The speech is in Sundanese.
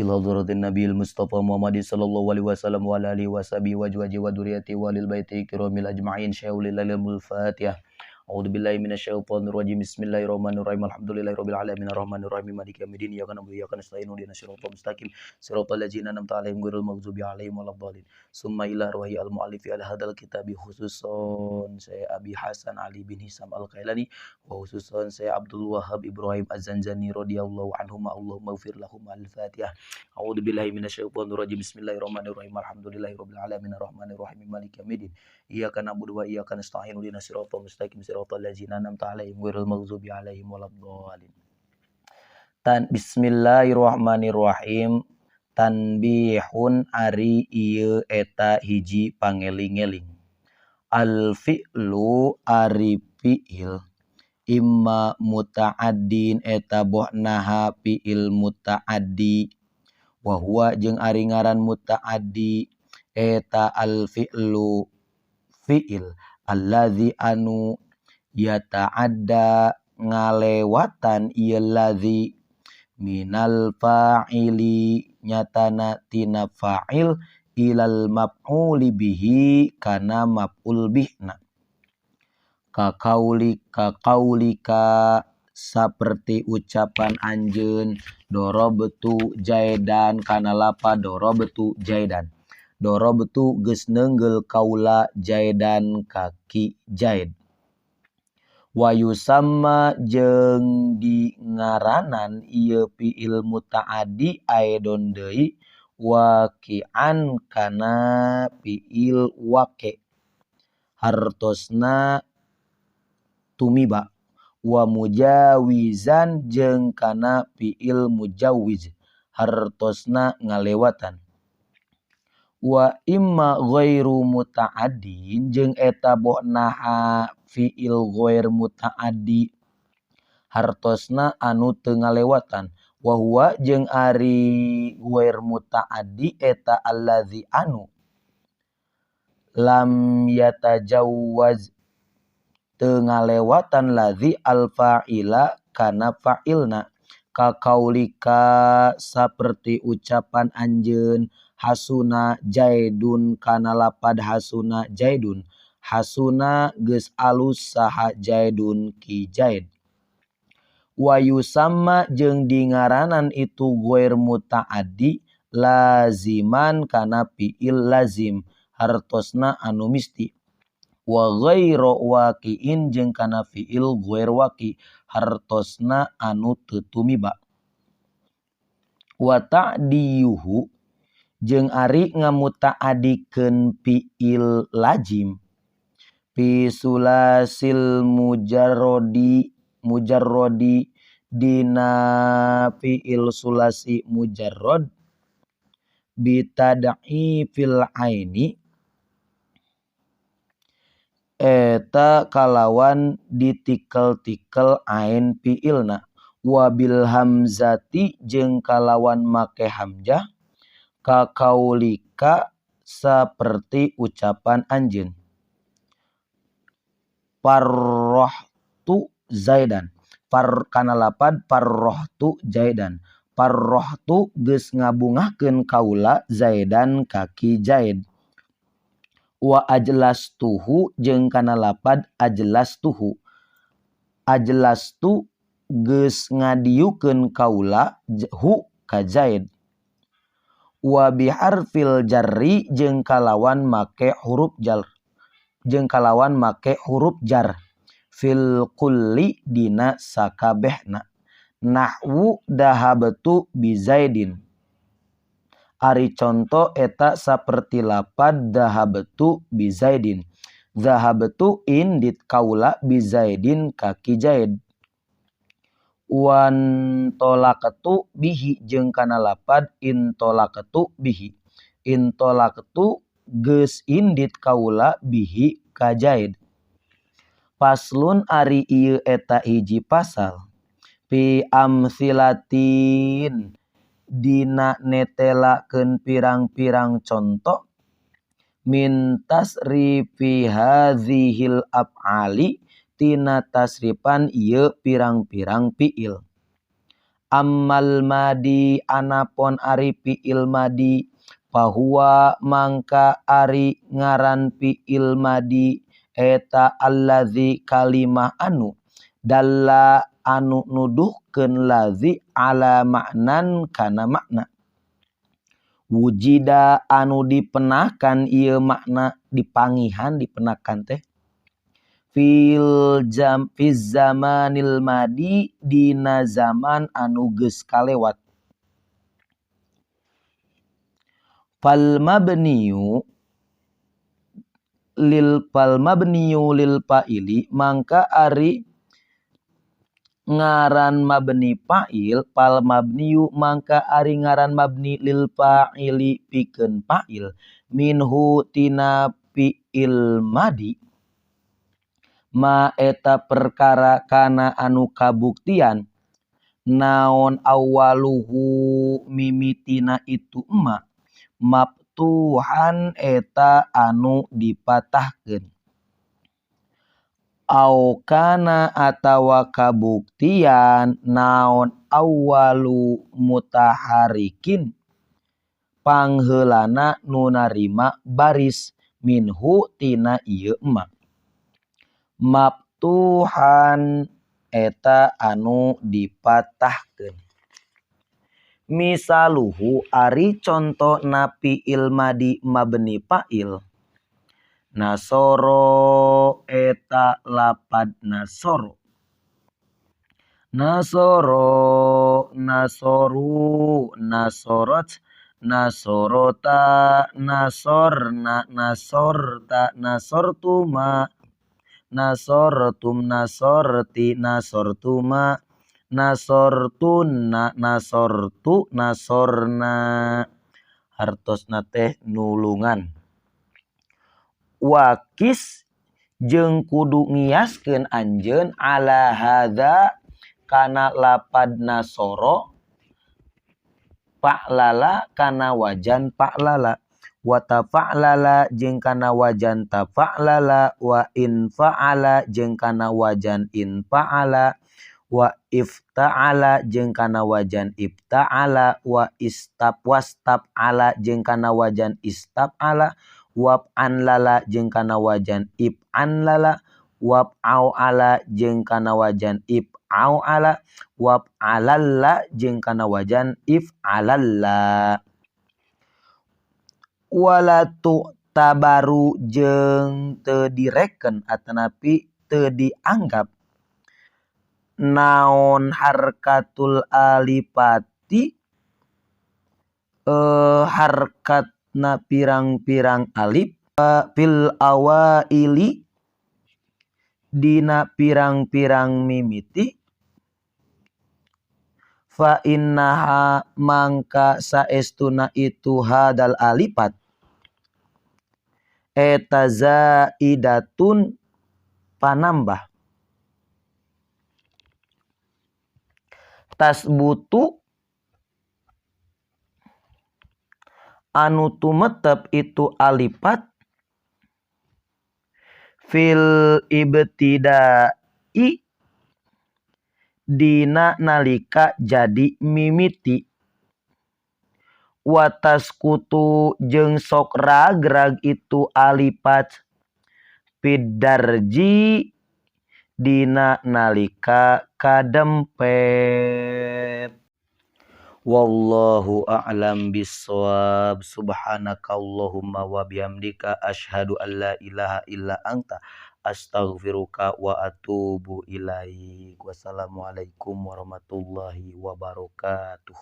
Ila hadratin Nabiyil Mustafa Muhammad sallallahu alaihi wasallam wa ala alihi washabihi wa azwajihi wa dzurriyyatihi wa alil baiti kiramil ajma'in. Syaulil Fatihah. A'udzu billahi minasyaitonir rajim. Bismillahirrahmanirrahim. Alhamdulillahirabbil alamin arrahmanir rahim maliki yaumiddin. Iyyaka na'budu wa iyyaka nasta'in. Ihdinas siratal mustaqim. Siratal ladzina an'amta 'alaihim ghairil maghdubi 'alaihim waladdallin. Summa ila arwahi al-mu'allifi ala hadzal kitabi khususon saya Abi Hasan Ali bin Hisam Al-Kailani wa khususon saya Abdul Wahab Ibrahim Az-Zanjani radhiyallahu anhum. Allahumma ighfir lahum. Al-Fatihah. A'udzu billahi minasyaitonir rajim. Bismillahirrahmanirrahim. Alhamdulillahirabbil alamin arrahmanir rahim maliki yaumiddin. Iyyaka na'budu wa iyyaka nasta'in. Ihdinas siratal mustaqim. Siratal ladzina an'amta 'alaihim ghairil maghdubi 'alaihim waladdallin. Tan bismillahirrahmanirrahim. Tanbihun ari ieu eta hiji pangeling-eling. Al fi'lu ari fi'il imma muta'addin eta bohnaha fi'il muta'addi wa huwa jeung ari ngaran muta'addi eta al fi'lu fi'il allazi anu yata'adda ngalewatan ieu ladzi minal fa'ili nyatana tina fa'il ilal maf'uli bihi kana maf'ul bihna kakaulika saperti ucapan anjeun darabtu jaidan kana lapa darabtu jaidan darabtu geus neunggel kaula jaidan kaki jaid wa yusamma jeung di ngaranan ieu fi'il muta'addi aidon deui waqi'an kana fi'il waqi hartosna tumiba wa mujawizan jeung kana fi'il mujawiz hartosna ngalewatan wa imma ghairu muta'addin jeung eta bohnaha fi'il ghair muta'addi hartosna anu teu ngalewatan wa huwa jeung ari ghair muta'addi eta allazi anu lam yatajawwaz teu ngalewatan ladzi al fa'ila kana fa'ilna kakaulika saperti ucapan anjeun hasuna jaidun kana lapad hasuna jaidun hasuna geus alus saha jaidun ki jaid wa yusamma jeung dingaranan itu ghair muta'addi laziman kana fi'il lazim hartosna anu misti wa ghairu waqi'in jeung kana fi'il ghair waqi hartosna anu teu tumiba wa ta'diyuhu jeung ari ngamuta'adikeun fi'il lazim fi sulasil mujarrodi dina fi'il sulasi mujarrod bitad'ifil aini eta kalawan ditikel-tikel ain fi'ilna wabil hamzati jeung kalawan make hamzah kakaulika saperti ucapan anjeun parrohtu zaidan par kana lapad parrohtu zaidan parrohtu geus ngabungahkeun kaula zaidan kaki zaid wa ajlastuhu jeung kana lapad ajlastuhu ajlastu geus ngadiukeun kaula hu ka zaid wa biharfil jarri jeung kalawan make huruf jar jeung kalawan make huruf jar fil kulli dina sakabehna nahwu dahabtu bizaidin ari conto eta saperti lapad dahabtu bizaidin dahabtu indit kaula bizaidin kaki zaid wan tolaktu bihi jeung kana lapad intolaktu bihi intolaktu geus indit kaula bihi ka zaid faslun ari ieu eta hiji pasal fi amsilatin dina netelakeun pirang-pirang conto min tasrifi hadzihil af'ali tina tasrifan ieu pirang-pirang fi'il. Ammal madi anapon ari fi'il madi fahuwa mangka ari ngaran fi'il madi eta allazi kalimah anu dalla anu nuduhkeun lazi ala maknan kana makna wujida anu dipenakan ieu makna dipangihan dipenakan teh fil jam fi zamanil madi dina zaman anu geus kalewat fal mabniyu lil fal mabniyu lil fa'ili mangka ari ngaran mabni fa'il fal mabniyu mangka ari ngaran mabni lil fa'ili pikeun fa'il minhu tina fi'il madi ma eta perkara kana anu kabuktian naon awaluhu mimitina itu ma maftuhan eta anu dipatahkeun au kana atawa kabuktian naon awalu mutaharikin pangheulana nu narima baris minhu tina ieu ma maftuhan eta anu dipatahkeun. Misaluhu ari conto na fi'il madi mabni fa'il nasoro eta lapad nasoro nasoro nasoru nasorot nasorota nasorna nasorta nasortuma nasortum nasorti nasortuma nasortunna nasortu nasorna hartosna teh nulungan. Wakis jeung kudu ngiaskeun anjeun ala hadza kana lapad nasoro fa'lala kana wajan fa'lala wa tafa'lala jeung kana wajan tafa'lala wa in fa'ala jeung kana wajan in fa'ala wa ifta'ala jeung kana wajan ifta'ala wa istab wastaf'ala jeung kana wajan istaf'ala waf'an lala jeung kana wajan if'an lala waf'au ala jeung kana wajan if'au ala waf'alalla jeung kana wajan if'alalla. Wala tu'tabaru jeung teu direken atanapi teu dianggap naon harkatul alifati harkatna pirang-pirang alif fil awaili dina pirang-pirang mimiti fa innaha mangka saestuna itu hadal alifat eta zaidatun panambah tasbutu anu tumetep itu alifat fil ibtidai dina nalika jadi mimiti watas kutu jeung sok ragrag itu alifat fidarji dina nalika kadempet. Wallahu a'lam bissawab. Subhanakallahumma wa bihamdika asyhadu an la ilaha illa anta astaghfiruka wa atubu ilaik. Wassalamualaikum warahmatullahi wabarakatuh.